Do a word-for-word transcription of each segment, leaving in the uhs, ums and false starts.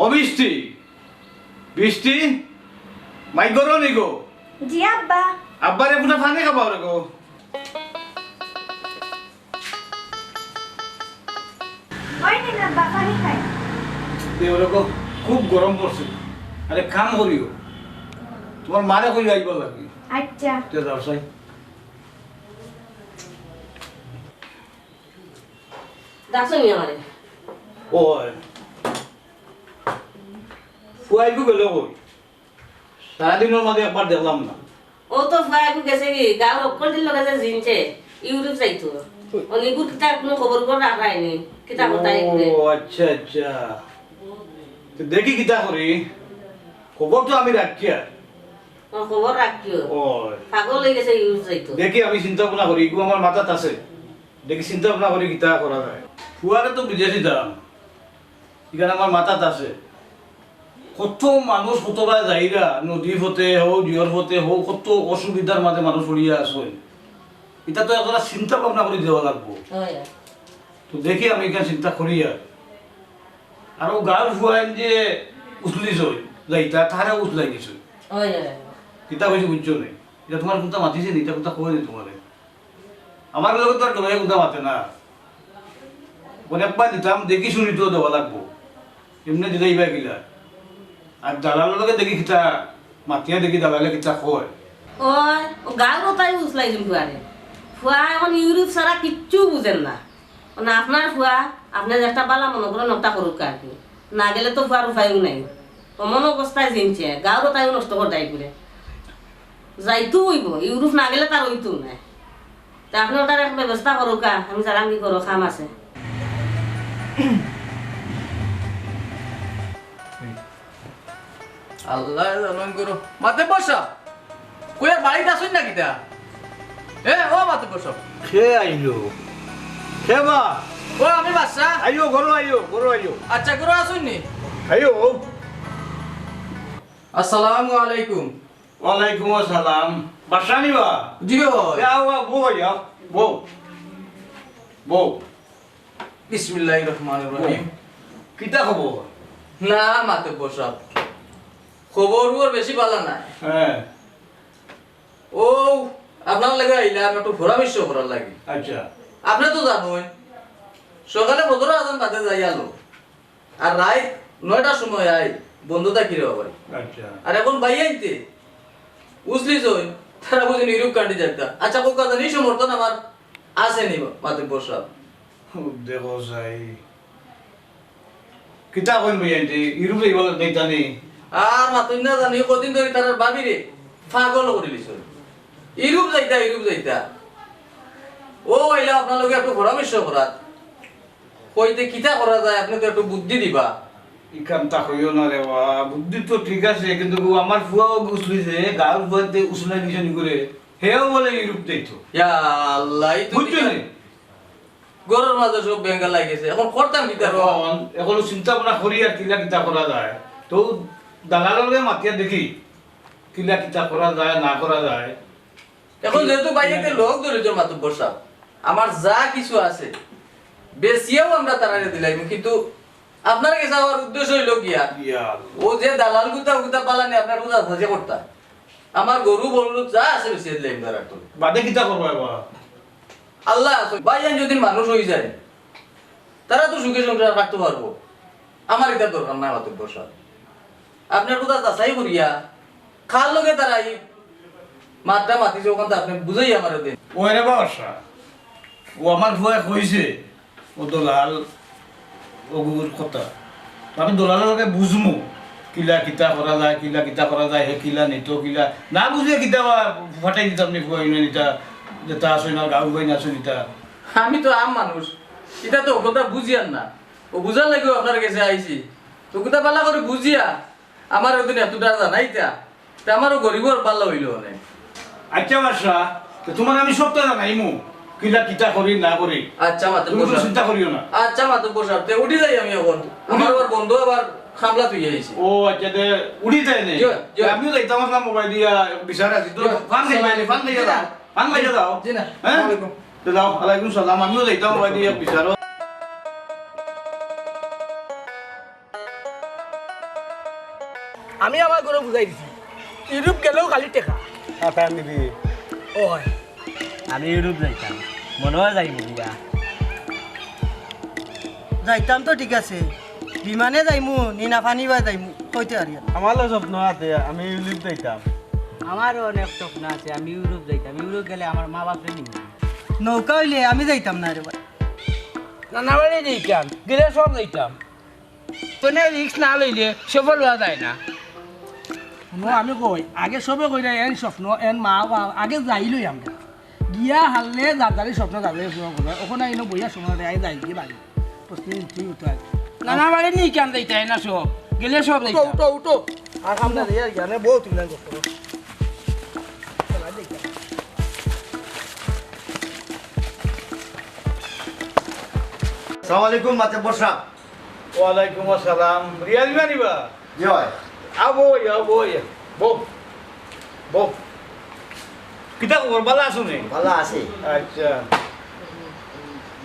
ও বৃষ্টি, বৃষ্টি, মাই ঘরো নি গো? জি আব্বা। আব্বারে ফুটা পানি খাবাও রে গো। ওই নিন আব্বা, পানি খাই। দে ওরে গো, খুব গরম পড়ছে। আরে কাম করিও, তুমার মারে কইও আইবার লাগি। আচ্ছা। তে যাও চাই। ডাকছো নি আমারে? ও, ফুয়াইগু গেল কই? সারাদিনর মাঝে একবার দেখলাম না। ও তো ফুয়াইগু গেছে কি, গাঁওর অক্কলটির লগে যে জিনছে, ইউরোপ যাইতো। অনিগুর কিতা কুনু খবর খবর রাখায়নি, কিতা কথা ইগুরে। ও, আচ্ছা, আচ্ছা। তো দেখি কিতা করি, খবর তো আমি রাখি আর। ও, খবর রাখিও। ও। পাগল অই গেছে ইউরোপ যাইতো। দেখি আমি চিন্তা ভাবনা করি, ইগু আমার মাথাত আছে। দেখি চিন্তা ভাবনা করি কিতা করা যায়। ফুয়ারে তো বিদেশ দিতাম, ইখান আমার মাথাত আছে। কত মানুষ কতবায় যাইরা, নদী পথে হউক, দিয়র পথে হউক, কত অসুবিধার মাঝে মানুষ পড়িয়া আছইন। ইটা তো একটা চিন্তা ভাবনা করি দেওয়া লাগবো। অয়। তো দেখি আমি ইখান চিন্তা করি আর। আর ও গাঁওর ফুয়াইন যে উছলি যাইতা, তারে উছলাই দিছইন। অয়, অয়। কিতা কইছি বুঝছো নি? ইটা তুমার কুনতা মাতিছে নি, ইটা কুনতা কয় নি তুমারে? আমার লগে তো আর ডরাই কুনতা মাতে না। অনেকবার দিতাম, দেখি শুনি তো দেওয়া লাগবো। এমনে দিলে ইবা কিলা। আর দালালর লগে দেখি কিতা মাতিয়া দেখি দালালে কিতা কয়। ওই, ও গাঁওর তাই উছলাই দিম ফুয়ারে। ফুয়া এখন ইউরোপ ছাড়া কিচ্ছু বুঝের না। মানে আপনার ফুয়া, আপনে যেটা বালা মনো করেন ওটা করুক আর কি। না গেলে তো ফুয়ার উপায়ও নাই। অমন অবস্থায় জিনছে, গাঁওর তাইও নষ্ট করি দেয় করে। যাইতো অইবো, ইউরোপ না গেলে তার অইতো নায়। তে আপনে ওটার এক ব্যবস্থা করুক্কা, আমি জানাম কি করো, কাম আছে। আল্লায় জানইন করো। মাতব্বর সাব, কই আর বাড়িত আছইন না কিতা? এ, ও মাতব্বর সাব। কে আইলো? কে বা? ও, আমি বাদশা। আইও, ঘরো আইও, ঘরো আইও। আচ্ছা, ঘরো আছইন নি? আইও। আসসালামু আলাইকুম। ওয়ালাইকুম আসসালাম। বাদশা নি বা? জি অয়। আও, আও, বও, আও, বও। বও। বিসমিল্লাহির রহমানির রহিম। কিতা খবর? না, মাতব্বর সাব। খবর অর বেশি বালা নায়। হ্যাঁ। ও, আপনার লগে আইলাম একটু পরামর্শ করার লাগি। আচ্ছা। আপনে তো জানইন, সকালে ফজরর আজান বাদে যাই আলো। আর রাইত নয়টার সময় আই, বন্ধ থাকি রে বাবা। আচ্ছা। আর এখন ভাইয়াইন্তে উছলি যাইন, তারা বুঝি ইউরোপ country যাইতা। আচ্ছা, কউক্কা জানি সমর্থন আমার আছে নি মাতব্বর সাব? দেখো চাই, কিতা কইন ভাইয়াইন্তে, ইউরোপ যাইবার লাগি যাইতা নি? আর মাতইন না জানি, কদিন ধরি তারার ভাবিরে পাগল করিলিছইন। ইউরোপ যাইতা, ইউরোপ যাইতা। ও আইলাম আপনার লগে একটু পরামর্শ করাত। কইতে কিতা করা যায়, আপনে তো একটু বুদ্ধি দিবা। ইখানতা কইও না রে বা, বুদ্ধি তো ঠিক আছে, কিন্তু ও আমার ফুয়াও উছলি যে, গাঁওর ফুয়াইন্তে উছলাই দিছে নি করে, হেও বলে ইউরোপ যাইতো। ইয়া আল্লাহ, ই তো বুঝছো নি? ঘরর মাঝে সব বেঙ্গা লাগি গেছে, এখন করতাম কিতা রে? এখন, এখন চিন্তা ভাবনা করি আর কিলা কিতা করা যায়। তো দালালরে মাতিয়া দেখি, কিলা কিতা করা যায়, না করা যায়। এখন যেহেতু ভাইয়াইন্তে লগ ধরিছইন মাতব্বর সাব, আমার যা কিছু আছে, বেচিয়াও আমরা তারারে দিলাইমু, কিন্তু আপনার গেছে আমার উদ্দেশ্য অইলো গিয়া, ইয়া। ও যে দালাল গুতা, গুতা পালানি আপনার রোজা সাজে করতা। আমার গরু, বলদ যা আছে বেচিয়া দিলাইমু তারার তো। বাদে কিতা করবা এবার? আল্লাহ আছে, ভাইয়াইন যদি মানুষ অই যায়, তারা তো সুখে সংসার থাকতো পারবো। আমার ইতার দরকার নাই মাতব্বর সাব। আপনার কথা যাচাই করিয়া, কার লগে তারা ই মাতটা মাতিছে, অখানতা আপনে বুঝাইয়া আমারে দেইন। ও রে বাদশা, ও আমার ফুয়ায় কইছে, ও দলাল, অগুর কথা। আমি দলালর লগে বুঝমু, কিলা কিতা করা যায়, কিলা কিতা করা যায়, হে কিলা নিতো, কিলা না বুঝিয়া কিতা বা ফাটাই দিতাম নি ফুয়াইন ইতা, যেতা আছইন না, গাঁওর ফুয়াইন আছইন ইতা। আমি তো আম মানুষ, ইতা তো অততা বুঝিয়ার না। ও বুঝার লাগিও আপনার গেছে আইছি। তো কথা ভালা করি বুঝিয়া আমার ওদিন এতটা জানাইতা, তে আমারও গরিবর ভালা অইলো অনে। আচ্ছা বাদশা, তো তুমারে আমি সবটা জানাইমু, কিলা কিতা করি না করি। আচ্ছা, মাতব্বর সাব। তুমি কুনু চিন্তা করিও না। আচ্ছা, মাতব্বর সাব, তে উঠি যাই আমি এখন। আমার আবার বন্ধু আবার খামলা থইয়া আইছে। ও আচ্ছা, তে উঠি যাই নে। জি, জি। তে আমিও যাইতাম, আমার মোবাইল দিয়া বিচার আছে। তো জি। পান খাইবায় নি, পান খাইয়া যাও। পান খাইয়া যাও। জি না। হ্যাঁ? ওয়ালাইকুম। তে যাও, ওয়ালাইকুম সালাম। আমিও যাইতাম মোবাইল দিয়া বিচার। আমি আমার ঘরো বুঝাই দিছি, ইউরোপ গেলেও খালি টেকা। টাকা নিবি? ও হয়। আমি ইউরোপ যাইতাম, মনে হয় যাইমু গিয়া। যাইতাম তো ঠিক আছে, বিমানে যাইমু নি না পানি বায় যাইমু, কইতে পারি না। আমারও স্বপ্ন আছে, আমি ইউরোপ যাইতাম। আমারও অনেক স্বপ্ন আছে, আমি ইউরোপ যাইতাম। ইউরোপ গেলে আমার মা বাপরে নিমু। নৌকা অইলে আমি যাইতাম না রে ভাই। নানা বাড়ি যাইতাম, গেলে সব যাইতাম। কোনো রিস্ক না লইলে সফল হওয়া যায় না। হুনো, আমি কই, আগে সবে কইরা এন স্বপ্ন, এন মা বাপ, আগে যাই লই আমরা। গিয়া হারলে যার যারই স্বপ্ন যার যারই পূরণ করবে। ওখানে আইনো বইয়া সময় দেয়, আগে যাই গিয়ে বাড়ি। প্রস্তুতি নিতেই হতো আগে। নানা বাড়ি নিয়ে কেন যাইতে হয় না সব? গেলে সব উঠো, যাইতাম। উঠো, উঠো। আর আমরা যাই আর কি, আমি বউ তুললাম করতে। আসসালামু আলাইকুম, মাতব্বর সাব। ওয়ালাইকুম আসসালাম। রিয়াজ ভাই নিবা? জি ভাই। আও বই, আও বই। বউ। বউ। কিতা খবর? ভালা আছো নি? ভালা আছি। আচ্ছা।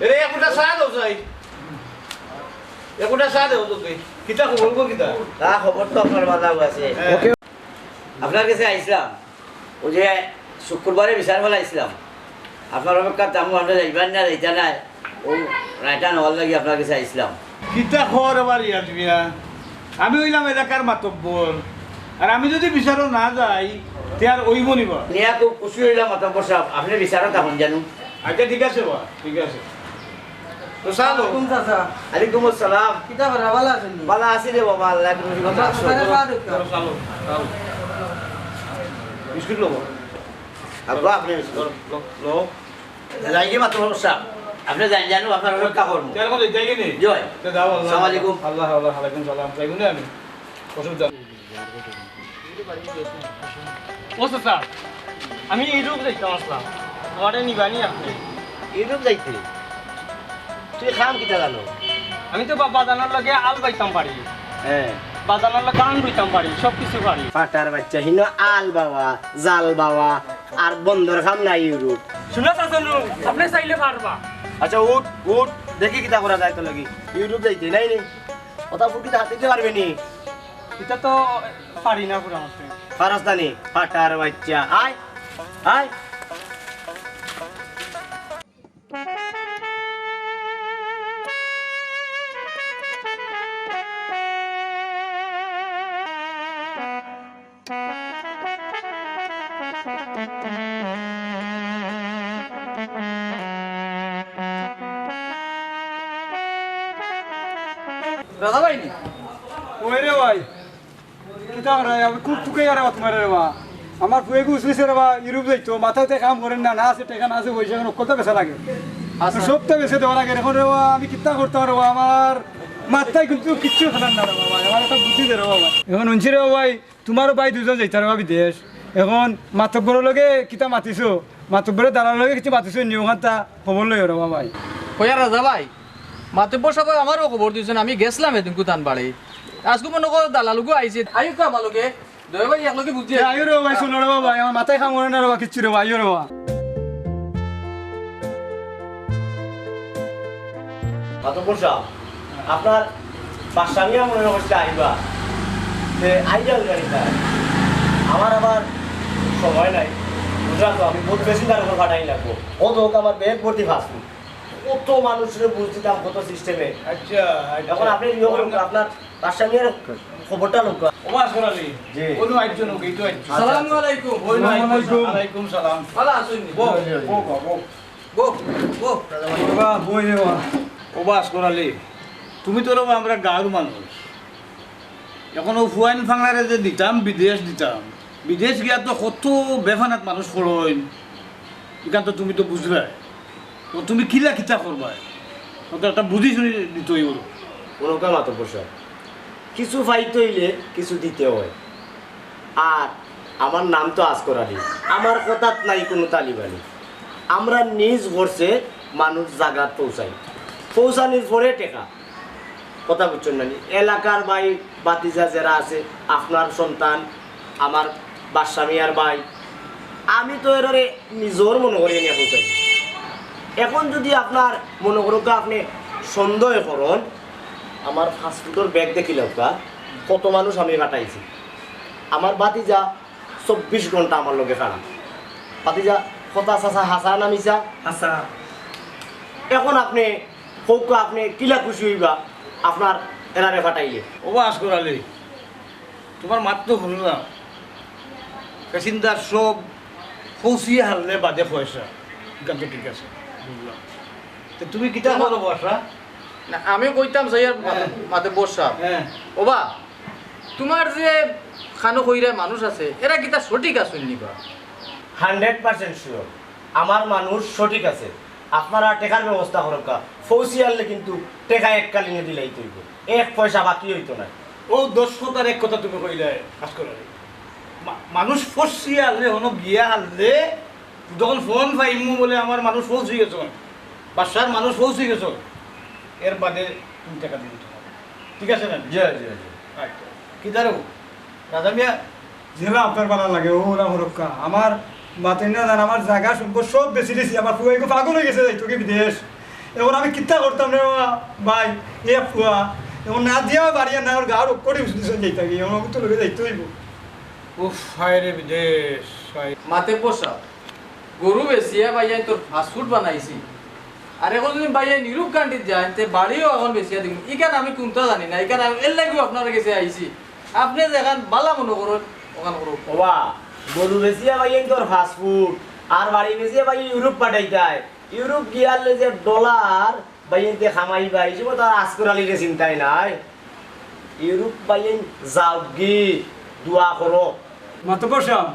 এরে, একটা চা দেও চাই। একটা চা দেও তো তুই। কিতা খবর গো, কিতা? তা খবর তো আপনার ভালা আছে। হ্যাঁ। ওকে। আপনার কাছে আইছিলাম। ওই যে শুক্রবারে বিচার ফালাইছিলাম, আপনার অপেক্ষা তামু আমরা যাইবার না, যাইতা নাই, ও রায়টা নেওয়ার লাগি আপনার কাছে আইছিলাম। কিতা খবর আবার ইয়াদ মিয়া? আমি অইলাম এলাকার মাতব্বর, আর আমি যদি বিচারো না যাই, তে আর অইবো নি বা? নিয়া খুব খুশি অইলাম মাতব্বর সাব, আপনি বিচারো তখন জানু। আচ্ছা, ঠিক আছে বা, ঠিক আছে। তো সালো। ওয়ালাইকুম চাচা। আলাইকুম আসসালাম। কিতা করা, ভালা আছেন নি? ভালা আছি রে বাবা, আল্লাহ একটু রহমত আপনার আছে। দোকানে চা ঢুকতাম। চলো, চলো, চলো। বিস্কুট লবো। আব্বা, আপনি বিস্কুট। লো, লো, লো। যাই কি মাত্র সমস্যা? আপনি যাই জানো, আপনার অপেক্ষা করবো। তেল কত যাই কি নি? জয়। তো দাও, আল্লাহ। আসসালামু আলাইকুম। আল্লাহ, আল্লাহ, আলাইকুম সালাম। যাই গুনে আমি। অসুবিধা নেই। ও চাচা, আমি ইউরোপ যাইতাম আসলাম, আমারে নিবানি আপনি? ইউরোপ যাইতে? তুই কাম কিতা জানো? আমি তো বা-, বাজানোর লগে আল বাইতাম পারি। হ্যাঁ। বাজানোর লগে গান বইতাম পারি, সব কিছু পারি। ফাটার বাচ্চা, হিনো আল বাবা, জাল বাবা, আর বন্দর কাম নাই ইউরোপ। শুনো চাচা নু, আপনি চাইলে পারবা। আচ্ছা, উঠ, উঠ, দেখি কিতা করা যায় তো লাগি। ইউরোপ যাইতে নাই নি? কথা ফুটি হাতে দিতে পারবে নি? এটা তো পারি না পুরা মারতে। পারস না নি? ফাটার বাচ্চা। আয়, আয়। দাদা ভাই নি? ওই রে ভাই, কিতা করে? আমি খুব দুঃখে আর মাত মারে রে বা। আমার ফুয়ে গুছ হইছে রে বা, ইউরোপ যাইতো, মাথাতে কাম করের না, না আছে টেকা, না আছে পয়সা, এখন অকলতা বেচা লাগে। আচ্ছা। তো সবটা বেচে দেওয়া লাগে। এখন রে বা, আমি কিতা করতাম রে বা, আমার মাথায় কিন্তু কিচ্ছু খেলার না রে বাবা, আমার একটা বুদ্ধি দে রে বাবা। এখন হুনছি রে বাবা, তুমারও ভাই দুইজন যাইতা রে বা বিদেশ। এখন মাতব্বরর লগে কিতা মাতিছো? মাতব্বরর দালালর লগে কিছু মাতিছো নি? ওখানতা খবর লইও রে বাবা। কইয়া রাজা ভাই, মাতব্বর সাবে আমারেও খবর দিছইন, আমি গেছলাম এদিনকু তান বাড়ি। আজকু মনো করো দালালগু আইছে। আইউক্কা আমার লগে, দুইও ভাই একলগে বুঝি। এ, আইও রে বাবা, হুনো রে বাবা, আমার মাথায় কাম করে না রে বাবা, কিচ্ছু রে বাবা, আইও রে বাবা। মাতব্বর সাব, আপনার বাদশা মিয়া মনে হয় আইবা। তে আইয়া গাড়ি তার। আমার আবার সময় নাই। বুঝলা তো, আমি বহুত বেশি তার উপর ফাটাই লাগবো। ও তো আমার ব্যাগ ভর্তি ফাস্ট ফুড। কত মানুষরে বুঝ দিতাম, কত সিস্টেমে। আচ্ছা, আচ্ছা। এখন আপনি ইয়ে করুন, আপনার বাদশা মিয়ার খবরটা লোক। ওবা আসগর আলী। জি। ওনো আইছো নাকি? এই তো আইছো। আসসালামু আলাইকুম। ওই না, ওয়ালাইকুম। ওয়ালাইকুম সালাম। ভালা আছইন নি? বউ, জি, জি। বউ, বউ, বউ। বউ, বউ। বাবা, বই রে বাবা। ওবা আসগর আলী, তুমি তো রে বা আমরা গাঁওর মানুষ। এখন ও ফুয়াইন ফাংলারে যে দিতাম, বিদেশ দিতাম, বিদেশ গিয়া তো কত বেফানাত মানুষ পড়ইন, ইখান তো তুমি তো বুঝরায়। তো তুমি কিলা কিতা করবায়? তো একটা বুঝি শুনি দিতে অইবো। হুনউক্কা মাতব্বর সাব, কিছু পাইতে অইলে কিছু দিতে অয়। আর আমার নাম তো আসগর আলী, আমার কথাত নাই কুনু তালিবালি। আমরা নিজ খরচে মানুষ জাগাত পৌঁছাই, পৌঁছানির পরে টেকা। কথা বুঝছইন না নি? এলাকার ভাই, ভাতিজা যেরা আছে, আপনার সন্তান, আমার বাদশা মিয়ার ভাই, আমি তো এরারে নিজর মনো করি আনিয়া পৌঁছাই। এখন যদি আপনার মনো করউক্কা আপনে সন্দেহ করইন, আমার ফাস্ট ফুডর ব্যাগ দেখিলাউক্কা, কত মানুষ আমি ফাটাইছি। আমার ভাতিজা চব্বিশ ঘন্টা আমার লগে খাড়া। ভাতিজা, কথা চাচা হাছা না মিছা? হাছা। এখন আপনে কউক্কা, আপনে কিলা খুশি অইবা আপনার এরারে ফাটাইলে? ওবা আসকর আলী, তুমার মাত তো হুনলাম, প্যাসেঞ্জার সব পৌঁছিয়া হারলে বাদে পয়সা, ইখান তো ঠিক আছে, বুঝলাম। তে তুমি কিতা করো বাসা? না, আমি কইতাম চাইয়ার মাতে, হ্যাঁ। মাতে বসা। হ্যাঁ। ওবা, তুমার যে খানো কইরা মানুষ আছে, এরা কিতা সঠিক আছইন নি বা? Hundred percent sure, আমার মানুষ সঠিক আছে। আপনারা টেকার ব্যবস্থা করউক্কা, পৌঁছিয়া হারলে কিন্তু টেকা এককালীনে দিলাইতে অইবো, এক পয়সা বাকি অইতো নায়। ও দশ কথার এক কথা তুমি কইলায়, আসকর আলী। মা-, মানুষ পৌঁছিয়া হারলে, হনো গিয়া হারলে, যখন ফোন পাইমু বুলে আমার মানুষ পৌঁছি গেছইন, বাসার মানুষ পৌঁছি গেছইন, এর বাদে তুমি টেকা দিবে। ঠিক আছে না? জি, জি, জি। আচ্ছা। কিতা রে? রাজা মিয়া? যেলা আপনার ভালা লাগে, অউলা করউক্কা। আমার বাতিন না জান, আমার জাগা সম্পদ সব বেচিলিছি, আমার ফুয়া ইগু পাগল অইগেছে, যাইতো কি বিদেশ। এখন আমি কিতা করতাম রে বা-, ভাই, এ ফুয়া, এখন না দিয়া বাড়ি আর না, ওর গার অক্ষরে উঠে দিছইন যাইতা কি, এখন অগুতো লগে যাইতে অইবো। উফ, হায় রে বিদেশ, হায়। মাতে বসা, গরু বেচিয়া ভাইয়াইন্তর ফাস্টফুড বানাইছি। আর এখন যদি ভাইয়াইন ইউরোপ কান্ট্রিত যাইন, তে বাড়িও এখন বেচিয়া দিমু। ইখান আমি কুন্তা জানি না, ইখান আমি এর লাগিও আপনার গেছে আইছি। আপনে যেখান বালা মনো করইন, ওখান করউক্কা। ওবা, গরু বেচিয়া ভাইয়াইন্তর ফাস্টফুড, আর বাড়ি বেচিয়া ভাইয়াইন ইউরোপ পাঠাইতায়। ইউরোপ গিয়া হারলে যে ডলার ভাইয়াইন্তে কামাইবা, ই সময় তো আর আসকর আলীরে চিন্তায় নাই। ইউরোপ ভাইয়াইন যাউকগি, দোয়া করো। মাতব্বর সাব,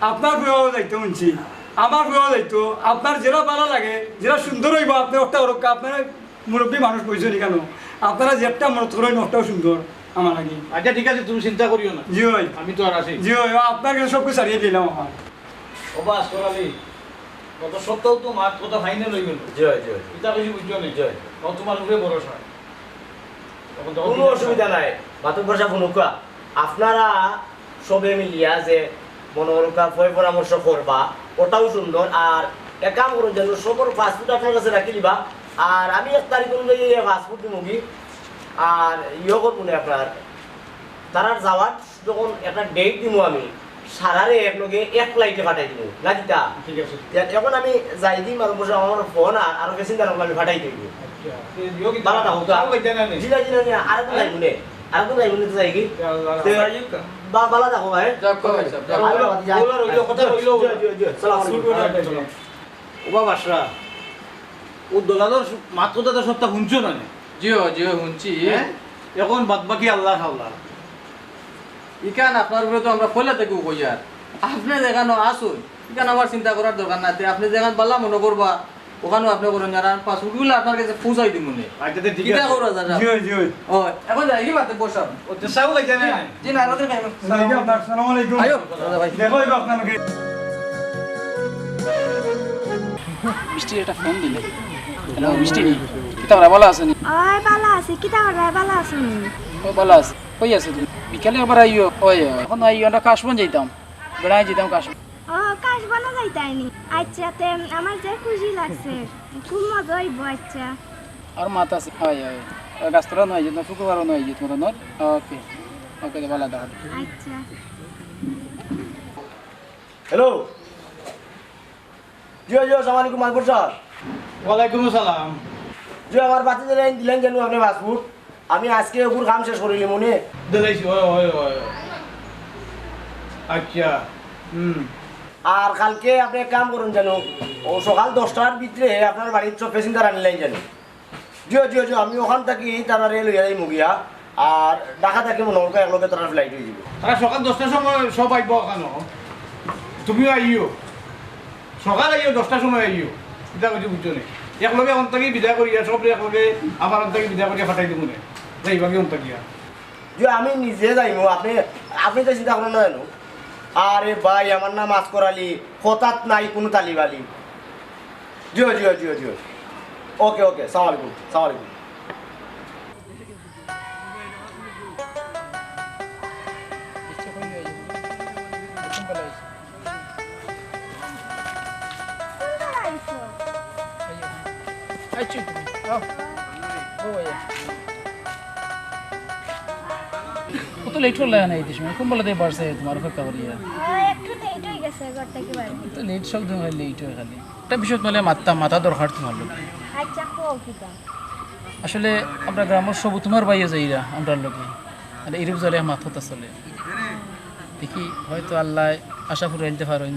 আপনার ফুয়াও যাইতো হুনছি, আমার ফুয়াও যাইতো। আপনার যেলা ভালা লাগে, যেলা সুন্দর অইবো, আপনে ওটা করউক্কা। আপনারা মুরব্বি মানুষ বইছইন ইখানো, আপনারা যেটা মনে করইন ওটাউ সুন্দর আমার লাগি। আচ্ছা, ঠিক আছে, তুমি চিন্তা করিও না। জি অয়। আমি তো আর আছি। জি অয়, আপনার গেছে সব কিছু ছাড়িয়া দিলাম আমার। ওবা আসকর আলী, গত সপ্তাহ তো মাত কথা ফাইনাল অইগেলো। জি অয়, জি অয়। ইতা কিছু বুঝছো নি? জি অয়। ও তুমার উপরে ভরসা। তখন, তখন কুনু ঠিক আছে। অসুবিধা নাই, মাতব্বর সাব হুনউক্কা। আপনারা সবে মিলিয়া যে মনো করউক্কা পয় পরামর্শ করবা, ওটাউ সুন্দর। আর এক কাম করুন, যেন সবর ফাস্টফুড আপনার গেছে রাখিলিবা, আর আমি এক তারিখ অনুযায়ী ফাস্টফুড দিমুগি, আর ইয়ে করমুনে আপনার তারার যাওয়ার যখন একটা ডেট দিমু আমি, সারারে একলগে এক ফ্লাইটে পাঠাই দিমু, না কিতা? ঠিক আছে। এখন আমি যাইগি, মাতব্বর সাব, আমার ফোন আর আরো প্যাসেঞ্জার অকল আমি পাঠাই দিমু। আচ্ছা। ভালা থাকো, চা খাইতে না নি? জি না, জি না, জি না, আরেকদিন যাইমুনে, আরেকদিন যাইমুনে তো যাইগি। তে, ভালা থাকো ভাই। যাও, যাও, যাও। কথা রইলো, কথা রইলো। জি, জি, জি। সালাম আলাইকুম। ওবা বাসরা, ও দলালর সু-, মাত কথা তো সবটা হুনছো না নি? জি অয়, জি অয়, হুনছি। হ্যাঁ? এখন বাদ বাকি আল্লার হাওলা। ইখান আপনার উপরে তো আমরা পয়লা থাকিউ কইয়ার। আপনে যেখানো আছইন, ইখান আমার চিন্তা করার দরকার নাই। তে আপনে যেখান ভালা মনো করবা, ওখানো আপনে করইন, আর আমি ফাস্টফুডগুলা আপনার গেছে পৌঁছাই দিমুনে। আচ্ছা, তে ঠিক কিতা আছে। করা যায়? জি অয়, জি অয়। ও, এখন যাইগি মাতব্বর সাব? ও, তে চা খাইতে না নি? জি না, রাতে খাইমু। যাইগি আপনার, আসসালামু আলাইকুম। আইও, দাদা ভাই। দেখা অইবো আপনার লগে। মিষ্টির একটা ফোন দিলে। হ্যালো, মিষ্টি। কিতা করা, ভালা আছো নি? অয়, ভালা আছি। কিতা করা, ভালা আছো নি? ও, ভালা আছি। কই আছো তুমি? বিকালে আবার আইও। অয়, অয়। এখন আইও, আমরা কাশবন যাইতাম। বেড়াই যাইতাম কাশবন। ও, কাশবনো যাইতায় নি? আচ্ছা, তে আমার যে খুশি লাগছে। খুব মজা অইবো, আচ্ছা। আর মাত আছে। অয়, অয়। অয়, গাছতলা নয়, যেত না, শুক্রবারও নয়, যেত মতো নয়। ওকে। ওকে, তে ভালা থাকো। আচ্ছা। হ্যালো। জি, জি, আসসালামু আলাইকুম, মাতব্বর সাব। ওয়ালাইকুম আসসালাম। জি, আমার ভাতিজারে দিলাইন যেন আপনে ফাস্টফুড। আমি আজকে ওগুর কাম শেষ করিলিমুনে। দিলাইছি, অয়, অয়, অয়। আচ্ছা, হুম। আর কালকে আপনে এক কাম করইন যেন, ও সকাল দশটার ভিতরে আপনার বাড়িত সব প্যাসেঞ্জার আনিলাইন যেন। জি অয়, জি অয়, জি অয়, আমি ওখান থাকি তারারে লইয়া যাইমু গিয়া। আর ঢাকা থাকি মনো করউক্কা একলগে তারার ফ্লাইট অইযিবো। তারা সকাল দশটার সময় সব আইবো ওখানো। তুমিও আইও। সকাল আইও, দশটার সময় আইও। কিতা কইছি বুঝছো নি? একলগে ওখান থাকি বিদায় করিয়া, সবরে একলগে আবার ওখান থাকি বিদায় করিয়া পাঠাই দিমুনে। যাইবাগি ওখান থাকিয়া। জি, আমি নিজে যাইমু, আপনে, আপনে তো চিন্তা করইন না যেন। আরে ভাই, আমার নাম আসকর আলী, কথাত নাই কুনু তালিবালি। জি অয়, জি অয়, জি অয়, জি অয়। ওকে, ওকে, সালাম আলাইকুম, সালাম আলাইকুম। আইছো তুমি? আও। ও ভাইয়া। অত লেট করলে না এই সময়? কোন বেলাতে বাড়ছে তোমার অপেক্ষা করিয়া? ও, একটু লেট হয়ে গেছে, ঘর থেকে বাইরে। তো লেট সব দিন হয়, লেট হয় খালি। একটা বিষয় তোমার মাথা, মাথা দরকার তোমার লগে। আচ্ছা, কও কিতা? আসলে আমরা গ্রামের সব তোমার ভাইও যাইরা আমরার লগে। মানে, এরূপ জলে মাত কথা চলে। দেখি, হয়তো আল্লাহ আশা ফুরাইতে পারেন।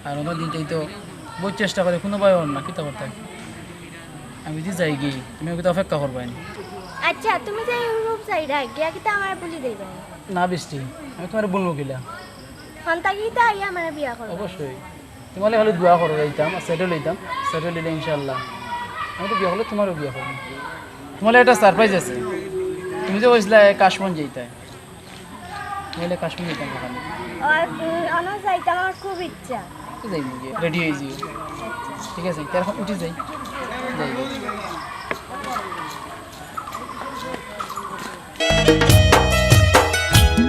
আর ওনার দিনটাই তো বহুত চেষ্টা করে, কোনো ভয় ওর না, কিতা করতে? আমি যদি যাই গি, তুমি ওকে তো অপেক্ষা করবাই না। আচ্ছা, তুমি যে ইউরোপ যাইরা, গিয়া কিতা আমারে ভুলি দিবায়? না বৃষ্টি, আমি তোমার বলবো কিলা। হন্তা কিতা আইয়া আমারে বিয়া করবা? অবশ্যই। তোমার খালি দোয়া করো, যাইতাম, সেটেল হইতাম, সেটেল হইলে ইনশাল্লাহ। আমি তো বিয়া করলে তোমারও বিয়া করবো। তোমার একটা সারপ্রাইজ আছে। তুমি যে কইছিলা কাশবন যাইতায়, তাহলে কাশ্মীর যেতাম ওখানে। আর, উম, আমার যাইতে আমার খুব ইচ্ছা। তো যাই নাকি? রেডি হয়ে যাই। ঠিক আছে, তাহলে এখন উঠে যাই। যাই, যাই।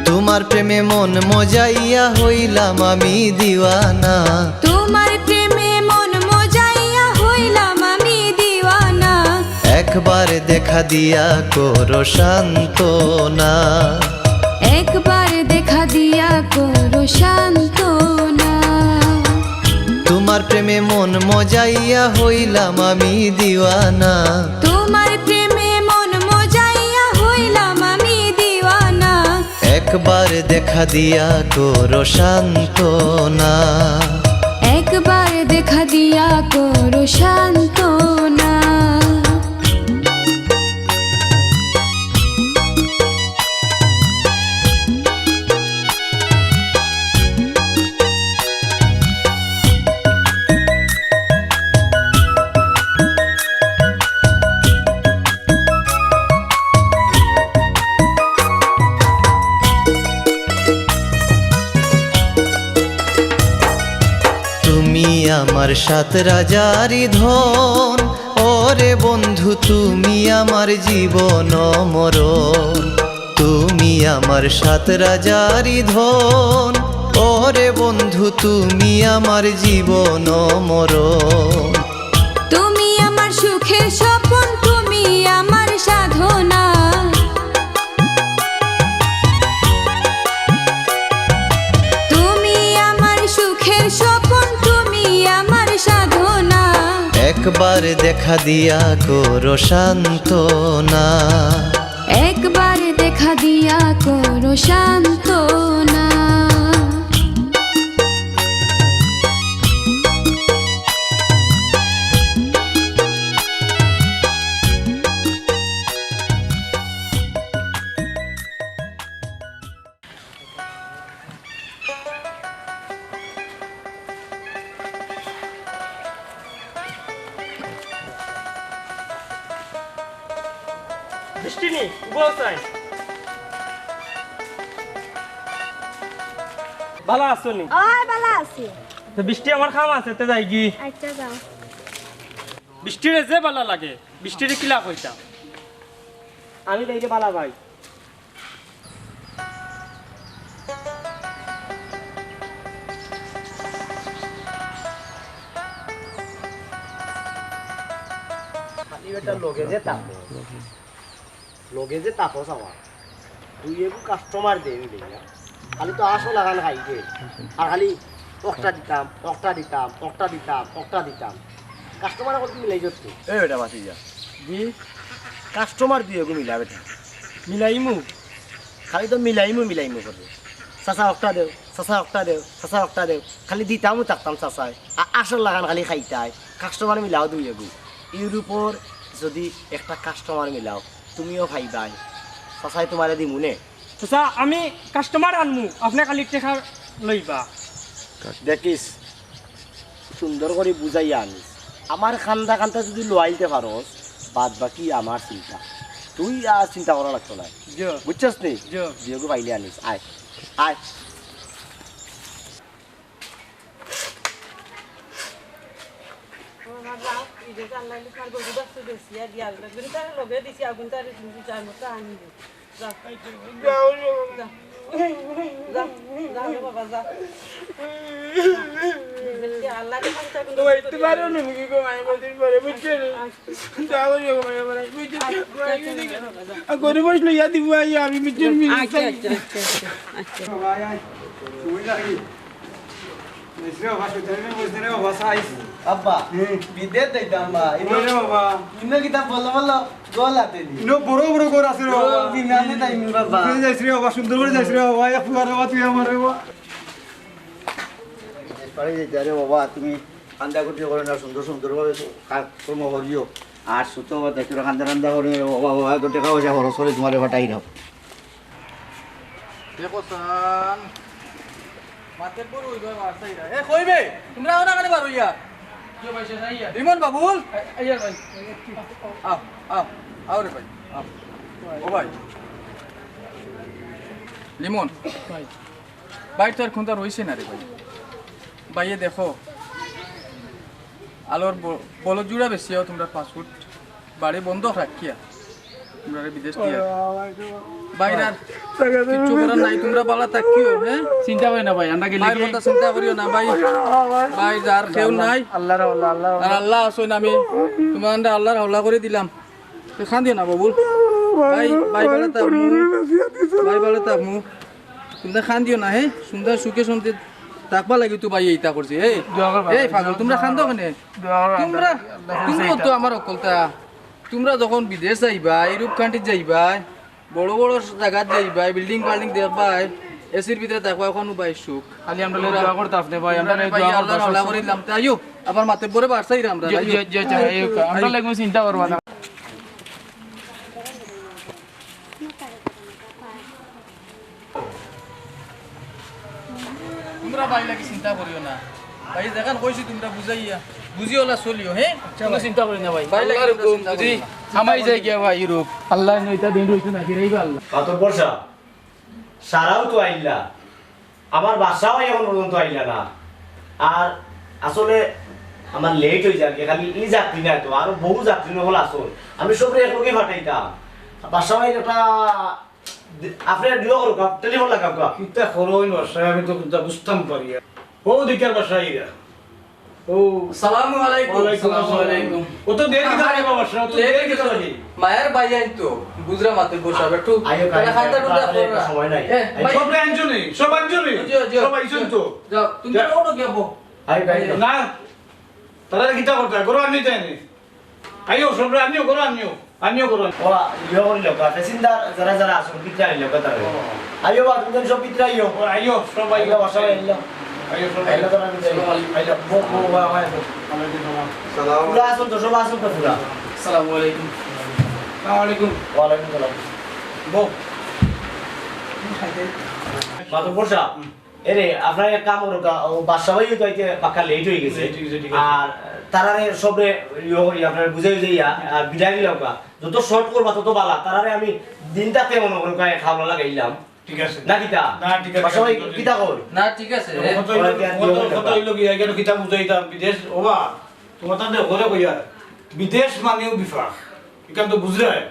তোমার প্রেমে মন মজাইয়া হইলাম আমি দিওয়ানা। তোমার প্রেমে মন মজাইয়া হইলাম আমি দিওয়ানা। একবার দেখা দিয়া করো সান্ত্বনা। একবার দেখা দিয়া করো সান্ত্বনা। তোমার প্রেমে মন মজাইয়া হইলাম আমি দিওয়ানা। তোমার প্রেমে মন মজাইয়া হইলাম আমি দিওয়ানা। একবার দেখা দিয়া করো সান্ত্বনা। একবার দেখা দিয়া করো সান্ত্বনা। তুমি আমার সাত রাজারই ধন, ওরে বন্ধু তুমি আমার জীবন মরণ। তুমি আমার সাত রাজারই ধন, ওরে বন্ধু তুমি আমার জীবন মরণ। তুমি আমার সুখের স্বপন, তুমি আমার সাধনা। তুমি আমার সুখের স্বপন, তুমি আমার সাধনা। একবার দেখা দিয়া করো সান্ত্বনা। একবার দেখা দিয়া করো সান্ত্বনা। বৃষ্টি নি, উবাও চাই। ভালা আছো নি? ওই, ভালা আছি। তো বৃষ্টি, আমার কাম আছে, তে যাই গি। আচ্ছা, যাও। বৃষ্টিরে যে ভালা লাগে, বৃষ্টিরে কিলা কইতাম। আমি তাইরে ভালা পাই। খালি বেটা লগে যে তাপস, লগে যে তাপস আমার, দুই এগু কাস্টমার দেয় আমি দেই না। খালি তো আসল আগান খাই দে। আর খালি অকটা দিতাম, অকটা দিতাম, অকটা দিতাম, অকটা দিতাম। কাস্টমার কত মিলাই যাচ্ছে? এই বেটা বাঁচি যা। জি? কাস্টমার দুই এগু মিলা বেটা। মিলাইমু। খালি তো মিলাইমু, মিলাইমু করে। চাচা অকটা দেও, চাচা অকটা দেও, চাচা অকটা দেও। খালি দিতামও থাকতাম চাচায়। আ-, আসল লাগান খালি খাইতায়। কাস্টমার মিলাও দুই এগু। ইউরোপর যদি একটা কাস্টমার মিলাও, তুমিও পাইবায়। চাচায় তোমারে দিমু নে। চাচা, আমি কাস্টমার আনমু, আপনে খালি টেকা লইবা। দেখিস, সুন্দর করি বুঝাইয়া আনিস। আমার কান্দা কান্দা যদি লইতে পারস, বাদ বাকি আমার চিন্তা। তুই আর চিন্তা করা লাগতো না। জি। বুঝছস নি? জি। দুই এগু পাইলে আনিস। আয়, আয়। ও বাবা, এই যে জানলা লিখার গরু দশ বেশি আর গিয়া আলু বেগুন তার লগে দিছি, আগুন তার দিছি, যার মতো আনি দে। যা। যাও, যাও। যা। যা, যা রে বাবা, যা। আল্লাহরে খালি থাকুন। ও, একটু পারো না, মুখে গো, মায়ের মধ্যে পড়ে, বুঝছো নি? যা করি গো, মায়ের বাড়ি, বুঝছো? আর গরিব হইলে ইয়া দিব, আই, আমি বুঝছো নি? আচ্ছা, আচ্ছা, আচ্ছা, আচ্ছা, আচ্ছা। বাবা, আয়, আয়। সময় লাগে। এসরে বাবা, সুতরাং বসে রে বাবা, সাইজ। আব্বা, হুম। বিদেশ যাইতাম বা। ওই রে বাবা। ইনো কিতা বলো বলো, গোল হাতে দি। ইনো বড় বড় ঘর আছে রে বাবা। ও, বিমানে যাইমু বাবা। ঘুরে যাইস রে বাবা, সুন্দর করে যাইস রে বাবা, এক ফুয়া রে বাবা, তুই আমার রে বাবা। বিদেশ বাড়ি যাইতে রে বাবা, তুমি কান্দা কুটি করো না, সুন্দর সুন্দর ভাবে কাজকর্ম করিও। আর সুতো দেখো কান্দা কান্দা করিও রে বাবা, বাবা, তো টাকা পয়সা খরচ করে তোমারে পাঠাই দাও। দেখো সান, মাতের বড় হইবে, আর চাইরা। এ, কইবে, তোমরা আও না কেনে বার হইয়া? কি ভাই, শেষ আইয়া? লিমন বাবুল? আই-, আইয়া ভাই। আও, আও, আও রে ভাই, আও। ও ভাই। লিমন। ভাই। ভাই, তোর খুন্তা রইছে না রে ভাই। ভাইয়ে দেখো, আলোর ব-, বলদ জুড়া বেশি হও তোমরা পাঁচ ফুট। বাড়ি বন্ধক রাখিয়া তোমরা বিদেশ দিয়া। ভাই, আর কিচ্ছু করার নাই, তোমরা বালা থাকিও, হ্যাঁ? চিন্তা করিও না ভাই, আমরা গেলে ভাইর কি কথা চিন্তা করিও না ভাই। ভাই, যার কেউ নাই। আল্লাহর হাওলা, আল্লাহর হাওলা। আর আল্লাহ আছইন, আমি তোমার আল্লাহর হাওলা করি দিলাম। তো কান্দিও না বাবুল। ভাই, ভাই, বালা থাকমু। ভাই, বালা থাকমু। তোমরা কান্দিও না, হে? সুন্দর সুখে শান্তি থাকবা লাগি তো ভাই ইতা করছি, হে? দোয়া করবা, এই পাগল, তোমরা কান্দো কেনে? দোয়া করবা, তোমরা, আল্লাহ, তোমরা তো আমার অকলতা। তোমরা যখন বিদেশ যাইবা, ইউরোপ কান্ট্রিত যাইবা, বড় বড় জাগাত যাইবা, বিল্ডিং বাল্ডিং দেখবা, এসির ভিতরে থাকবা, অখন ভাই সুখ। খালি আমরা তোমরা দোয়া করতে আপনি ভাই, আমরা তোমরা ভাই দোয়া আল্লাহর করতে হাওলা করি দিলাম। তাইও আবার মাতে পরে বাড়ছাইরা আমরা, জি, তাইও। জি, জি, জি, এই, আমরা লাগবে চিন্তা করবা না। তোমরা ভাই লাগি চিন্তা করিও না। ভাই, যেখান কইছি তোমরা বুঝাইয়া, বুঝিওলা চলিও, হে? আচ্ছা, কোনো ভাই। চিন্তা করি না ভাই। ভাই লাগি আল্লাহর তোমরা হুকুম, চিন্তা যদি করিও না। হামাই যায় গিয়া ভাই ইউরোপ। আল্লাহ নইতা দিন রইছে না, ফিরাইবা আল্লাহ। কত বর্ষা? সারাও তো আইলা। আমার বাসাও এখন পর্যন্ত আইলা না। আর আসলে আমার লেট হয়ে যায়, খালি এই যাত্রী না তো, আরো বহু যাত্রী হল আসল। আমি সবরে এক লগে পাঠাইতাম। বাসাও একটা আপনার দিও করুক, টেলিফোন লাগাউক। কিতা করইন বাসায়, আমি তো কিতা বুঝতাম পারি না। ও দিকার বাসায় এরা। ও। আসসালামু আলাইকুম। ওয়ালাইকুম আসসালাম। আসসালামু আলাইকুম। ও তো দেরি করে বাবা, ও তো লেট দেরি করে। মায়ের ভাই আইন তো, বুঝরা মাতে বসা, একটু আইও, তাহলে আইও, খাতা টুতা আইও, পড়া। সময় নাই। এ, আইও। ভাই। সব আনছো নি? সব আনছো নি? জি, জি, সব আইছো জি। তো? যাও, তুমি যাও। ওটা গিয়ে বো। আইও, আইও। না, তারা কিতা করতে? করো আমি তাই নি। আইও, সব আনিও, করো আনিও। আমিও করো। ও, ইয়ে করিল, প্যাসেঞ্জার যারা যারা আছেন, ভিতরে আইল, কথা বলে। ও। আইও বা, তুমি সব ভিতরে আইও। ও, আইও, সব আইও। আইও, সব আইও। আইও, সব আইও। আইও, তারা ভিতরে আইও। আইও, বউ, বউ, বা, বা, বউ। ওয়ালাইকুম সালাম। সালাম। পুরা আছেন তো, সব আছেন তো পুরা? আসসালামু আলাইকুম। আসসালামু আলাইকুম। ওয়ালাইকুম সালাম। বউ। মাধবপুর সাহেব, এরে, আপনার এক কাম করুক, ও বাদশা ভাইও তো আইতে পাক্কা লেট হয়ে গেছে। লেট হয়ে গেছে, ঠিক আছে। আর তারারে সবরে ইয়ে করি, আপনার বুঝাই বুঝাইয়া, আর বিদায় দিলাম কা। যত শর্ট করবা তত বালা। তারারে আমি দিন থাকতে মনে করুক, এক হাওলা লাগাইলাম। ঠিক আছে। না কিতা? না, ঠিক আছে, বাদশা ভাই, ঠিক আছে। কিতা কর? না, ঠিক আছে। কত হইলো, ওরা কি আর কত, কি কত করবা? হইলো কি, এখানে কিতা বুঝাইতাম, বিদেশ, ওবা, তোমার তাদের ঘরে কইয়া, বিদেশ মানেও বিফাক। এখান তো বুঝরায়।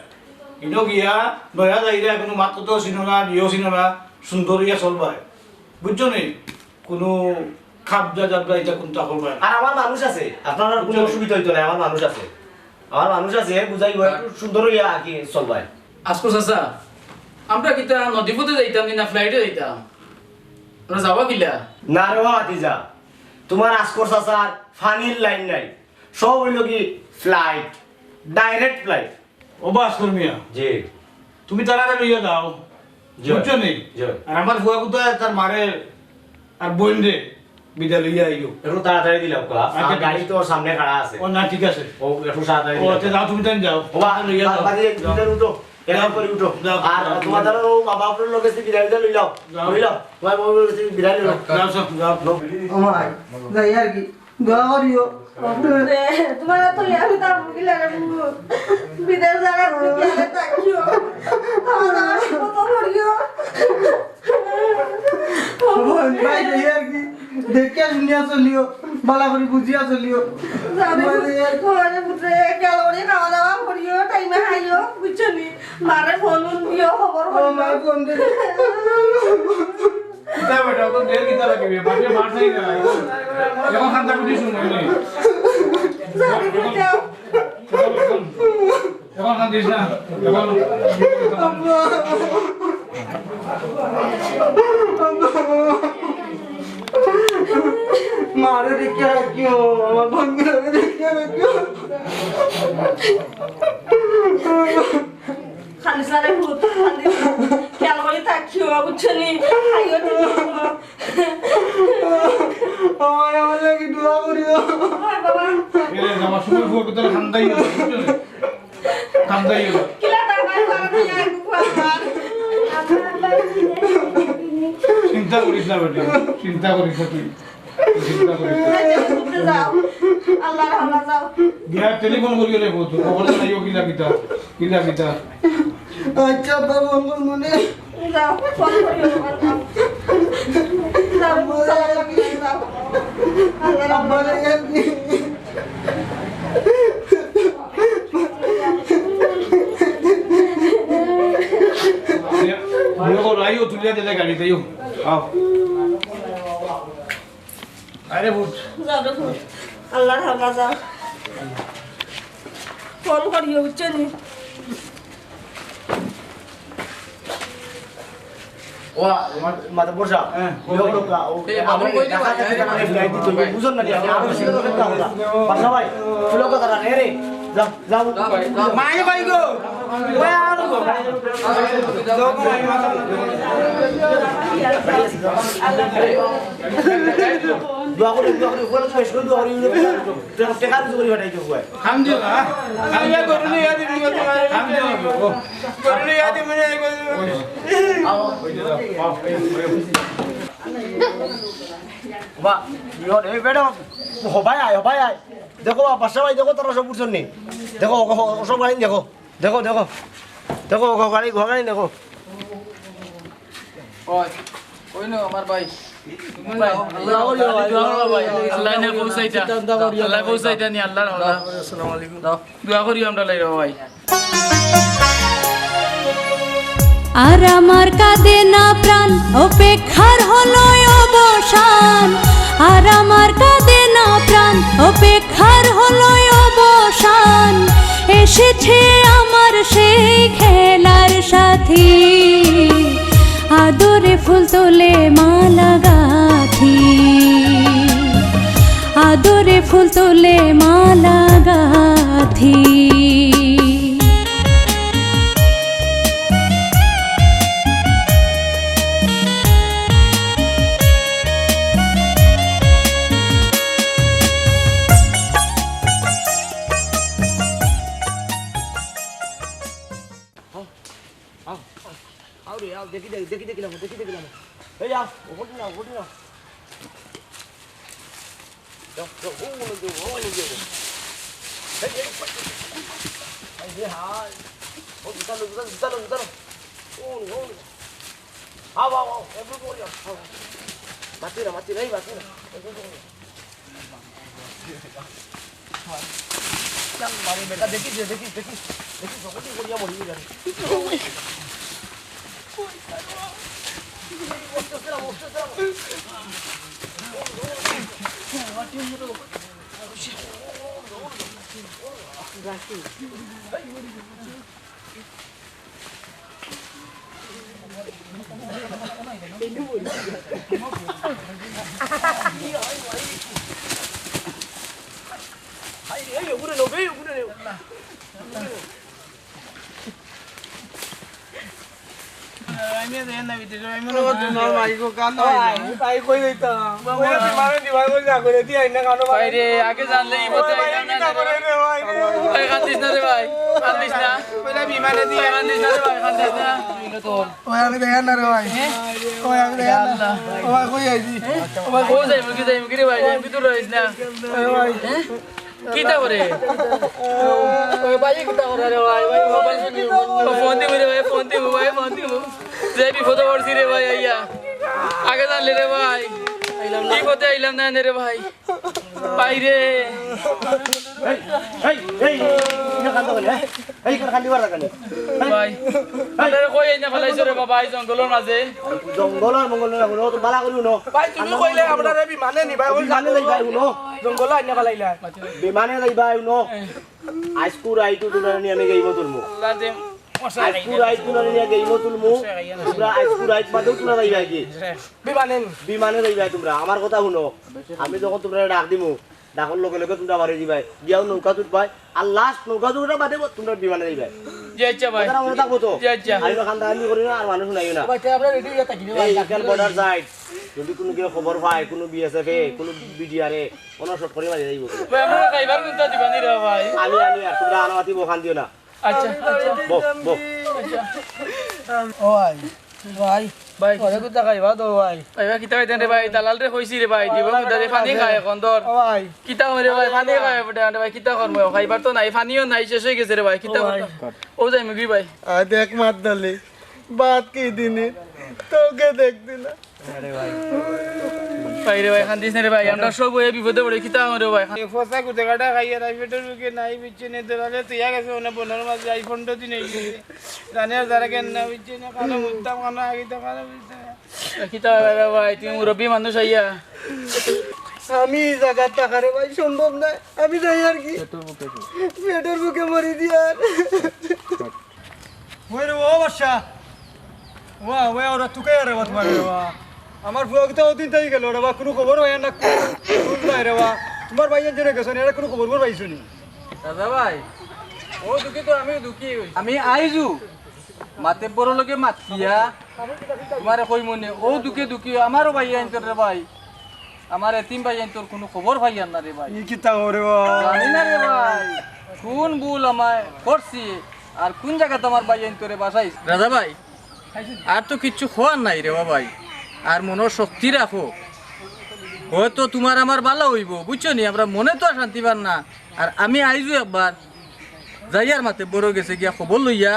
ইনো গিয়া, নয়া যাইরা, কোনো মাত তো চিনো না, নিয়েও চিনো না, সুন্দর হইয়া চলবায়। বুঝছো নি? কোনো খাবজা জাবজা এটা কোনটা করবে না। আর আমার মানুষ আছে, আপনার আর কোনো বুঝছো? অসুবিধা হইতো না, আমার মানুষ আছে। আমার মানুষ আছে, বুঝাইবো, একটু সুন্দর হইয়া আর কি চলবায়। আজকে চাচা, আমরা কিতা নদীপথে যাইতাম নি না ফ্লাইটে যাইতাম? আমরা যাওয়া কিলা? না রে বাবা, ভাতিজা, তোমার আজকর চাচার পানির লাইন নাই, সব হইল কি ফ্লাইট, ডাইরেক্ট ফ্লাইট। ও বাস কর্মিয়া, জি। তুমি তাড়াতাড়ি লইয়া যাও, জি। বুঝছো নি? জি। আর আমার ফুয়া কুতা তার মারে আর বোন রে বিদায় লইয়া আইও। একটু তাড়াতাড়ি দিলাও, কা-, আচ্ছা, আমার ঠিক গাড়ি আছে। তো সামনে খাড়া আছে। ও না, ঠিক আছে। ও একটু তাড়াতাড়ি ও, দিলাও। আচ্ছা, যাও, তুমি তাইন যাও। ও বা-, যাও, লইয়া যাও। বাদ বাকি যাও। একটু উঠো, দেখা যাও। করি উঠো। যাও। আর তোমার দ্বারা ও বাবা আপনার লোকের সাথে বিদায় দিতে লইলাও। যাও। লইলাও। তোমার বাবা আপনার লোকের সাথে বিদায় লইলাও। যাও, যাও, যাও। ও মা, যাই আর কি। দোয়া করিও। রে, তোমার তো আমি তা মুখে লাগাবো। বিদেশ জায়গা তুমি গেলে থাকিও। আমার জায়গা কত পড়িও। ও ভাই, যাই আর কি। দেখিয়া শুনিয়া চলিও। বালা করি বুঝিয়া চলিও। জানে মানে, ঘরে বুঝে, গেল রে, খাওয়া দাওয়া করিও, টাইমে খাইও, বুঝছো নি? মারে ফোন দিও, খবর ও করিও। মা, ফোন দে। কিতা বেটা, তো দের কিতা লাগে বে? বাপে মার চাই না। এখন খান্দা কুটি শুনো নি। জানে বুঝাও। এখন কান্দিস না। এখন মারে দেখে রাখিও, আমার ভাগ্যরে দেখে রাখিও। খালি সারে ভূত, খালি খেয়াল করে থাকিও, বুঝছো নি? খাইও ঠিক মতো। আমার, আমার লাগি দোয়া করিও। হয় বাবা। এরে, আমার সময় ভুল করে তোরা খান্দাই না, বুঝছো নি? কান্দাই হলো। কিলা তার ভাই মারা দিয়া আইবো আমার। চিন্তা করিস না বেটি, চিন্তা করিস না তুই। চিন্তা করিস না। আচ্ছা, তুমি যাও। আল্লাহর হাওলা যাও। গিয়া টেলিফোন করিও রে বউ, খবর জানাইও কিলা কিতা, কিলা কিতা। আচ্ছা, আব্বা, ফোন করবো নে। যাও, ফোন করিও, যাও। যাও, সালাম লাগিয়ে যাও। আল্লাহর হাওলা যাও। দেখো, রাইও তুলিয়া দিলে গাড়িতে, আও। আরে ভূত। যাও, দেখো। আল্লাহর হাওলা যাও। ফোন করিও, বুঝছো নি? ও, আমার মাথা বর্ষা। হ্যাঁ। লোক, লোক, ও, এই, আমার বাবু, কই ঢাকা যাবা? থেকে তারা ফ্লাইট দিতে হবে। বুঝুন না, আপনি আরো বেশি করে করতে হবে। বাসা ভাই, তুই লোক তারা রে, রে। যাও, যাও। যাও ভাই, যাও। মাই ভাই গো। ওই আর গো। যাও গো ভাই, মাথা। দোয়া করে, দোয়া করে, দোয়া করে, দোয়া করে। টেকা রুজি করি পাঠাই দেবো, ভাই। কাম দিও না, হ্যাঁ? কাম দিও না। কাম দিও না, ও। বা, ইয়ো, এই বেটা, হবাই আয়, হবাই আয়। দেখো, বা, বাসা ভাই, দেখো, তারা সব উঠছন নি। দেখো, ও, ও, ও সব গাড়ি দেখো। দেখো, দেখো। দেখো, ও গাড়ি, ও গাড়ি দেখো। ওই, ওই নো আমার ভাই। আল্লাহ, আল্লাহ, আল্লাহ, ভাই। আল্লাহ না পৌঁছাইতা। আল্লাহ পৌঁছাইতা নি, আল্লাহর হাওলা। আসসালামু আলাইকুম। দোয়া করিও আমরা লাগি ভাই। আর আমার কাঁদে না প্রাণ, অপেক্ষার হলো অবসান। আর আমার কাঁদে না প্রাণ, অপেক্ষার হলো অবসান। এসেছে আমার সেই খেলার সাথী, আদরে ফুল তুলে মালা গাঁথি, আদরে ফুল তুলে মালা গাঁথি। আও, আও, আও রে, আও, দেখি, দেখি, দেখি, দেখি লামো, দেখি, দেখি লামো। এই আও, ওপরে নাও, ওপরে নাও। যাও, যাও, ও, ওখানে যাও, ও, ওখানে যাও। এই, এই, এই, এই, হায়। ও, জুতা লো, জুতা লো, জুতা লো, জুতা লো। ও, ও, ও। আও, আও, আও, একটু করে যাও, আও। মাতি না, মাতি না, এই মাতি না। একটু করে যাও। মারি বেটা, দেখিস রে, দেখিস, দেখিস, দেখিস, সকলেই করিয়া মরি যাবে। আমি আর যাই না ভিতরে, আমি মনে ও, হয় তুই নর মাই গো, কান না ভাই, ভাই, কই যাইতাম? বাবা। ওই যে মারো, দিবা, কই যা করে, দিয়ে আইন না, কানো ভাই রে, আগে জানলে এই পথে ভাই, আইতাম আমি না কিতা রে করে ভাই। রে ভাই? ভাই, কান্দিস না রে ভাই, কান্দিস না। ওই বিমানে দিয়ে ভাই, কান্দিস না রে ভাই, কান্দিস না। ওই আমি দেখেন না রে ভাই। হ্যাঁ? ওই আমি দেখেন না। আল্লাহ। ও ভাই, কই আইছি? ও ভাই, ও যাইমু কি, যাইমু কি রে ভাই, যাইমু কি, তুই রইস না। ওই ভাই। হ্যাঁ? কিতা করে? ওই ভাই, কিতা করে রে ভাই? ভাই, মোবাইল ও ফোন দিবি রে ভাই, ফোন দিবি ভাই, ফোন দিবি। যে বিপদে পড়ছি রে ভাই, আইয়া। আগে জানলে রে ভাই। এই পথে আইলাম না রে ভাই। ভাইরে। এই, এই, এই, এই, ইনো কান্দো কেনে, হ্যাঁ? এই, ইনো কান্দিবার লাগা নি। ভাই, আপনারে কই আইনা ফালাইছো রে বাবা, এই জঙ্গলর মাঝে? জঙ্গল আর মঙ্গল না, হুনো, তো বালা করি হুনো। ভাই, তুমি কইলে আমরারে বিমানে নিবায়, ওই বিমানে যাইবায়, হুনো। জঙ্গলো আইনা ফালাইলা। বিমানে যাইবায়, হুনো। আইজকু রাইতু তুমরারে নিয়া আমি গেইমো তুলমু। আল্লাহ দে, মশা আইজকু খাইয়া। রাইতু তুমরারে নিয়া গেইমো তুলমু। মশা খাইয়া। তুমরা আইজকু রাইত বাদেউ তুমরা যাইবায় কি? বিমানে নি? বিমানে যাইবায় তুমরা। আমার কথা হুনো। আমি যখন তুমরারে ডাক দিমু, ডাকর লগে লগে তুমরা বাড়ি দিবায়। গিয়াও নৌকাত উঠবায়। আর last নৌকাত উঠা বাদে তুমরা বিমানে যাইবায়। জি আচ্ছা ভাই। কথাটা মনো থাকবো তো? জি আচ্ছা। আর ইনো কান্দাকান্দি করিও না, আর মানুষ হুনাইও না। ভাই, তে আমরা ready হইয়া থাকি রে ভাই, এই ডাক ইখান দিলে border side। যদি কুনু কেউ খবর পায়, কুনু বিএসএফ এ, কুনু বিডিআর এ, ওনা shot করি মারি যাইবো। ভাই, আমরা খাইবার কুন্তা দিবা নি রে ভাই? আমি, আমি, আর তুমরা আনামাতি বখান দিও না। আচ্ছা, আচ্ছা। বও, বও। আচ্ছা। ও ভাই, ভাই, ভাই। ওরে কুন্তা খাইবা তো ভাই। খাইবা কিতা খাইতাম রে ভাই? দালালরে কইছি রে ভাই, দিব কুন্তা দি, পানি খায় অখন ধর। ও ভাই। কিতা করি রে ভাই, পানি খায় বেটা রে ভাই, কিতা করমু? খাইবার তো নাই, পানিও নাই, শেষ অই গেছে রে ভাই, কিতা করতাম? ও যাইমুগি ভাই। আ, দেখ মাত দলি, ভাত কি দিনে, তোকে দেখতে না। ভাই রে ভাই, কান্দিস না রে ভাই, আমরা সব অউ বিপদে পড়ি, কিতা করি রে ভাই? এ ফসা কুতে কাটা খাইয়া নাই, পেটর ভুকে নাই, বিচ্ছি নেই, দলালে তুইয়া গেছে, ওনে বনর মাঝে আই পনেরো দিন অই গেছে। জানে আর যারা কেন না, বিচ্ছি না, কানো মুততাম, কানো আগিতাম, কানো বুঝতাম। কিতা করি রে ভাই, তুমি মুরব্বি মানুষ আইয়া। আমি ই জাগাত থাকা রে ভাই, সম্ভব নায়, আমি যাই আর কি। পেটর ভুকে মরি দি আর। ওই রে, ও বাদশা। ওয়া, ওয়া, ওরা তুকাইয়া রে বা তুমার রে বা। আমার ফুয়া কিতা অদিন তাই গেল রে বা, কুনু খবর অয় না, কুনু খবর নাই রে বা। তুমার ভাইয়াইন জনে গেছে নি, এরা কুনু খবর খবর পাইছো নি? দাদা ভাই, অউ দুখে তো আমিও দুখি অইছি। আমি আইজু মাতেব্বরর লগে মাতিয়া তুমারে কইমু নে, অউ দুখে দুখি আমারও ভাইয়াইন্তর রে ভাই। আমার এতিম ভাইয়াইন্তর কুনু খবর পাইয়ার না রে ভাই। ই কিতা করে বা? জানি না রে ভাই, কুন ভুল আমায় করছি আর কুন জাগাত আমার ভাইয়াইন্তরে বাসাইছি। রাজা ভাই, আর তো কিচ্ছু কওয়ার নাই রে বা ভাই, আর মনর শক্তি রাখো, হয়তো তুমার আমার ভালা অইবো, বুঝছো নি? আমরার মনে তো আর শান্তি পার না। আর আমি আইজু একবার যাইয়ার মাতেব্বরর গেছে গিয়া খবর লইয়া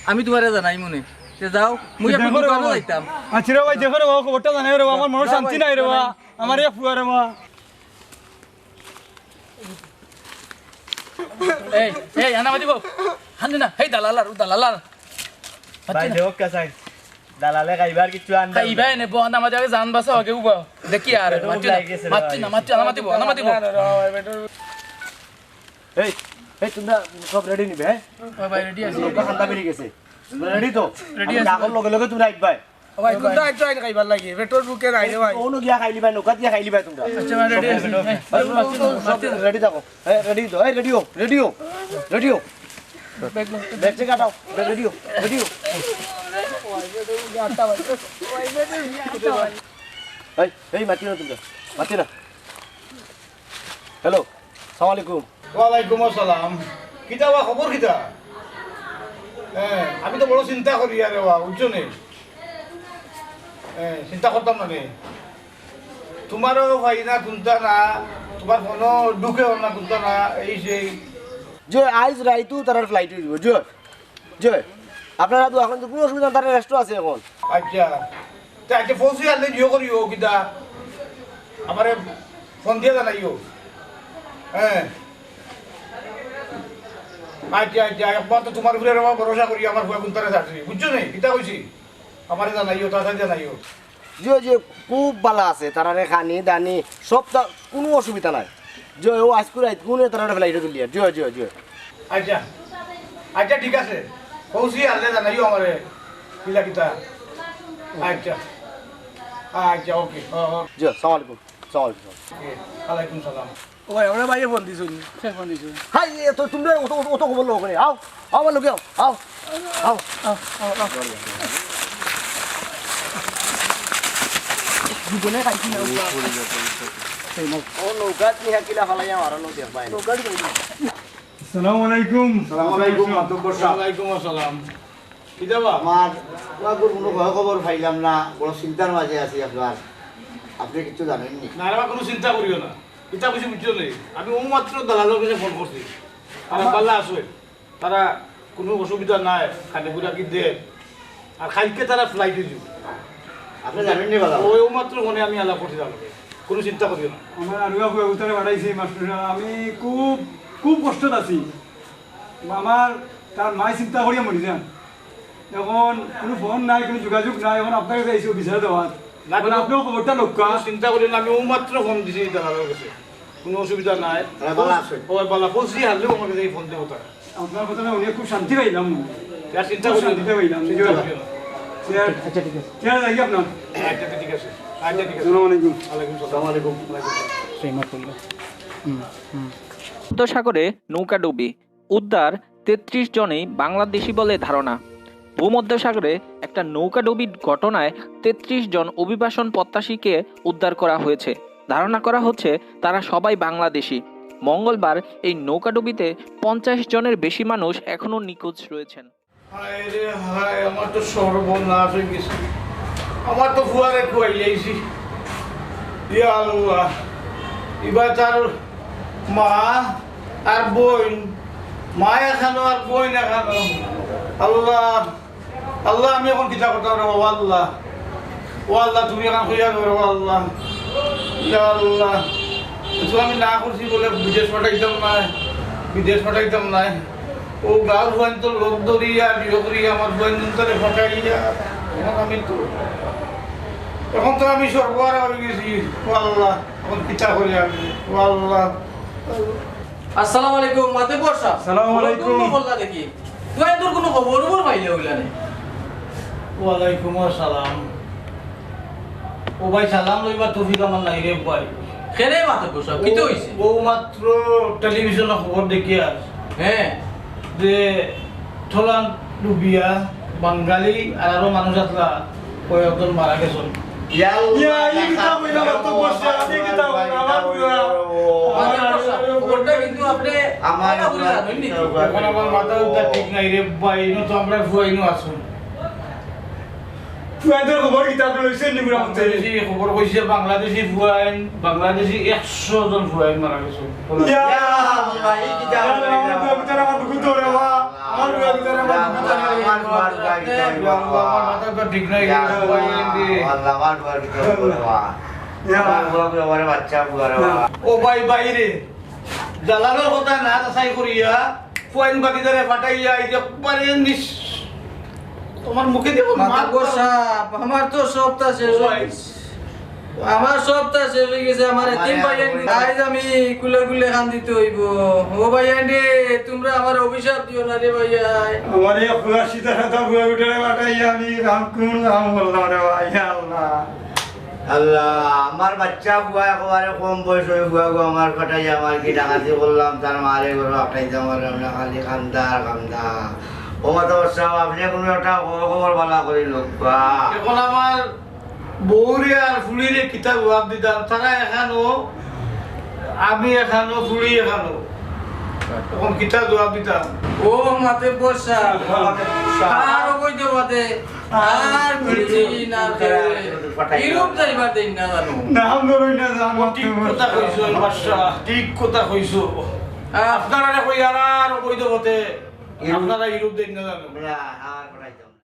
আমি তুমারে জানাইমু নে। তে যাও, মুই এখন দেখো রে দোকানো বাবা। যাইতাম। আচ্ছা রে ভাই, দেখো রে বাবা, খবরটা জানাই রে বাবা, আমার মনর শান্তি নাই রে বাবা, আমার ইয়া ফুয়া রে বাবা। এই, এই, আনা মাতিব। হান্দি না, হেই দালালার, ও দালালার। ভাই, দেখ কাছাই। দালালে খাইবার কিচ্ছু আনবা। খাইবা এনে, বন্ধ আমাদের আগে জান বাঁচাও, আগে উবাও। দেখি আর, পেটর ভুক মাতি না, লাগি গেছে রে মাতি ভাই। না, মাতি, আনা মাতিব, আনা মাতিব। এই, এই, তুমরা সব রেডি নিবে, হ্যাঁ? ও ভাই, রেডি আছি। নৌকা ঠান্ডা বেরিয়ে গেছে। তুমরা রেডি তো? রেডি আছি। ডাকর লগে লগে তুমরা আইবায়। ও ভাই, তুমরা একটু আইন খাইবার লাগি, পেটর ভুকে নাই রে ভাই। অনো গিয়া খাইলিবায়, নৌকাত গিয়া খাইলিবায় তুমরা। আচ্ছা, ভাই, রেডি আছি। এই, সব রেডি থাকো। এই, রেডি তো, এই, রেডি অও, রেডি অও, রেডি অও। ব্যাগ লো। ব্যাগ থেকে আটাও, ব্যাগ রেডি অও, রেডি অও। এই, এই, মাতি না তুমরা, মাতি না। হ্যালো, সালাম আলাইকুম। ওয়ালাইকুম আসসালাম। কিতা বা খবর কিতা? হ্যাঁ, আমি তো বড় চিন্তা করি আরে বা, বুঝছো নি? হ্যাঁ, চিন্তা করতাম না নি। তুমারও পাই না কুন্তা না, তুমার ফোনও ঢুকেও না কুন্তা না, এই সেই। জি, আইজ রাইতু তারার ফ্লাইট অইযিবো, জি। জি, আপনারা তো এখন তো কুনু অসুবিধা নাই, তারা রেস্টো আছে এখন। আচ্ছা, তে আচ্ছা, পৌঁছি আনলে জিও করিও কিতা, আমারে ফোন দিয়া জানাইও। হ্যাঁ, আচ্ছা, আচ্ছা, একমাত্র তুমার উপরে আমার ভরসা করি, আমার ফুয়া কুন্তারে ছাড়ছি, বুঝছো নি? কিতা কইছি? আমারে জানাইও, তাড়াতাড়ি জানাইও। জি, জি, খুব ভালা আছে। তারারে খানি দানি সব তা-, কুনু অসুবিধা নাই। জি, ও আইজকু রাইত কুনে তারারে ফ্লাইটো তুলিয়ার। জি, জি, জি। আচ্ছা, আচ্ছা, ঠিক আছে। পৌঁছি আনলে জানাইও আমারে। কিলা কিতা? আচ্ছা। আচ্ছা, ওকে। ও, ও। জি, সালাম আলাইকুম। সালাম আলাইকুম। ওকে, ওয়ালাইকুম সালাম। ও ভাই, আমরা ভাইয়ে ফোন দিছইন। কে ফোন দিছইন? হাই, এ তো তুমরা অত, অত, অত খবর লও কেনে? আও, আও, আমার লগে আও, আও, আও। আও, আও, আও। দুজনে খাইছি না, উবা। সেই মাছ। ও নৌকাত নি হাকিলা ফালাইয়া মারানো দেখবায়। নৌকাত কই? আসসালামু আলাইকুম। আসসালামু আলাইকুম, মাতব্বর সাব। ওয়ালাইকুম আসসালাম। কিতা বা? আমার, তোমার কুনু খবর খবর পাইলাম না, বড় চিন্তার মাঝে আছি আপনার। আপনি কিচ্ছু জানেন নি? না রে বা, কুনু চিন্তা করিও না। কিতা কইছি বুঝছো নি? আমি অউ মাত্র দালালর কাছে ফোন করছি। আর আমার আব্বাল্লা আছে, তারা কুনু অসুবিধা নাই, খানি পুরা কি দে। আর কাইলকে তারা ফ্লাইট অইযিবো। আপনি জানেন নি বালা? অউ, অউ মাত্র ফোনে আমি আলাপ করছি তার লগে। কোনো চিন্তা করিও না। আমার আরুয়া ফুয়া উতারে বাড়াইছি মাস্টার সাহেব, আমি খুব, খুব কষ্টত আছি। আমার, তার মায় চিন্তা করিয়া মরি যান। এখন কোনো ফোন নাই, কোনো যোগাযোগ নাই। এখন আপনার কাছে আইছি বিচার দেওয়ার। না, এখন কোনো, আপনিও খবরটা লক্ষ্য। কোনো চিন্তা করিও না, আমি ও মাত্র ফোন দিছি দালালর কাছে। কোনো অসুবিধা নাই। হ্যাঁ, ভালো আছে। ও ভালো, পৌঁছি হারলেও আমার কাছে ফোন দেবো তারা। আপনার কথা না, উনি খুব শান্তি পাইলাম। আর চিন্তা খুব করিও না। শান্তি পাইলাম। চিন্তা করিও না। চেয়ার, আচ্ছা, ঠিক আছে। চেয়ার লাগি আপনার। আচ্ছা, আচ্ছা, ঠিক আছে। আচ্ছা, ঠিক আছে। আসসালামু আলাইকুম। ওয়ালাইকুম সালাম। আসসালামু আলাইকুম। ওয়ালাইকুম সালাম। সেই মাত্র। হুম, হুম। ভূমধ্যসাগরে নৌকাডুবি, উদ্ধার তেত্রিশ জনই বাংলাদেশি বলে ধারণা। ভূমধ্যসাগরে একটা নৌকাডুবির ঘটনায় তেত্রিশ জন অভিবাসন প্রত্যাশীকে উদ্ধার করা হয়েছে। ধারণা করা হচ্ছে তারা সবাই বাংলাদেশি। মঙ্গলবার এই নৌকাডুবিতে পঞ্চাশ জনের বেশি মানুষ এখনও নিখোঁজ রয়েছেন। হায় রে হায়, আমার তো সর্বনাশ অই গেছে। আমার তো ফুয়ারে খুয়াইলাইছি। ইয়া আল্লাহ, ইবা তার মা আর বইন, মা এখানো আর বইন এখানো। আল্লাহ, আল্লাহ, আমি এখন কিতা করতাম রে বাবা আল্লাহ? ও আল্লাহ, তুমি এখন কইয়া ধরো আল্লাহ। ইয়া আল্লাহ, তো আমি না করছি বলে বিদেশ পাঠাইতাম না, বিদেশ পাঠাইতাম না। ও গাঁর ফুয়াইন তো লোক ধরিয়া, বিয়ে করিয়া আমার ফুয়াইন ধরে পাঠাইয়া, এখন আমি তো, এখন তো আমি সর্বহারা অই গেছি। ও আল্লাহ, এখন কিতা করি আমি? ও আল্লাহ। আসসালামু আলাইকুম, মাতে বর্ষা। আসসালামু আলাইকুম। বললা দেখি। তুই তোর কোনো খবর খবর পাইলে অইলা নি? ওয়ালাইকুম আসসালাম। ও ভাই, সালাম লইবার তৌফিক আমার নাই রে ভাই। কেনে মাতে বর্ষা, কিতা অইছে? ও মাত্র টেলিভিশনে খবর দেখিয়ার। হ্যাঁ। যে ট্রলার ডুবিয়া বাঙালি আর আরো মানুষ আছলা, কয়েকজন মারা গেছইন। ইয়া আল্লাহ, ইয়া, ই কিতা কইলা, মাত্র বর্ষা, ই কিতা কইলা, আমার বুড়া। আমার বুড়া। খবরটা কিন্তু আপনি আমার ভালো করে বুড়া জানেন নি? এখন আমার মাথা উঠা ঠিক নাই রে ভাই, ইনো তো আমরা ফুয়াইনো আছুন। ফুয়াইনর খবর কিতা আপনি লইছেন নি বুড়া মতে? বাংলাদেশি খবর কইছে, বাংলাদেশি ফুয়াইন, বাংলাদেশি একশো জন ফুয়াইন মারা গেছে। ইয়া আল্লাহ, ই কিতা কইলা? আমার বুড়া ভিতরে আমার বুকু ধরে বা। আমার বুড়া ভিতরে আমার বুকু ধরে। আমার বুড়া ভিতরে আমার মাথা তো ঠিক নাই রে ভাই। আল্লাহ, আমার বুড়া ভিতরে বা। ইয়া আল্লাহ। আমার বুড়া ভিতরে আমার বাচ্চা বুড়া রে বা। ও ভাই, ভাই রে, জালালর কথা না যাচাই করিয়া, ফুয়াইন বাগিদারে ফাটাইয়া, এই যে একবারে নিস-, তোমার মুখে দিয়ে মাথা মার গোসা, আমার তো সবটা শেষ অই গেছে। আমার সবটা শেষ অই গেছে, আমার এতিম ভাইয়াইন। আইজ আমি কুলে কুলে কান্দিতে অইবো। ও ভাইয়াইন রে, তুমরা আমার অভিশাপ দিও না রে ভাইয়াইন। আমার এই ফুয়া সিধা সাদা ফুয়া উঠে ফাটাইয়া আমি রাম কোন রাম বললাম রে ভাই, আল্লাহ। আল্লাহ, আমার বাচ্চা ফুয়া একেবারে কম বয়স অই ফুয়া গো, আমার ফাটাইয়া আমার কি ডাকাতি করলাম, তার মারে গরু আটাইতে আমার আমরা খালি কান্দা আর কান্দা। ও মাতা সাহেব, আপনি কোনো একটা খবর খবর বালা করি লোক বা। এখন আমার বউরে আর ফুলিরে কিতা জবাব দিতাম, তারা এখানো, আমি এখানো, ফুলি এখানো। এখন কিতা জবাব দিতাম? ও মাতে বর্ষা, আর অবৈধ বাদে আর বিড়ি না খেয়ে ইউরোপ যাইবার দিন না জানো। নাম ধরই না জানো। ঠিক কথা কইছো, বাদশা, ঠিক কথা কইছো। আহ। আপনারা কই আর, আর অবৈধ পথে ইউরোপ আপনারা ইউরোপ দিন না জানো। না, আর পাঠাইতাম না।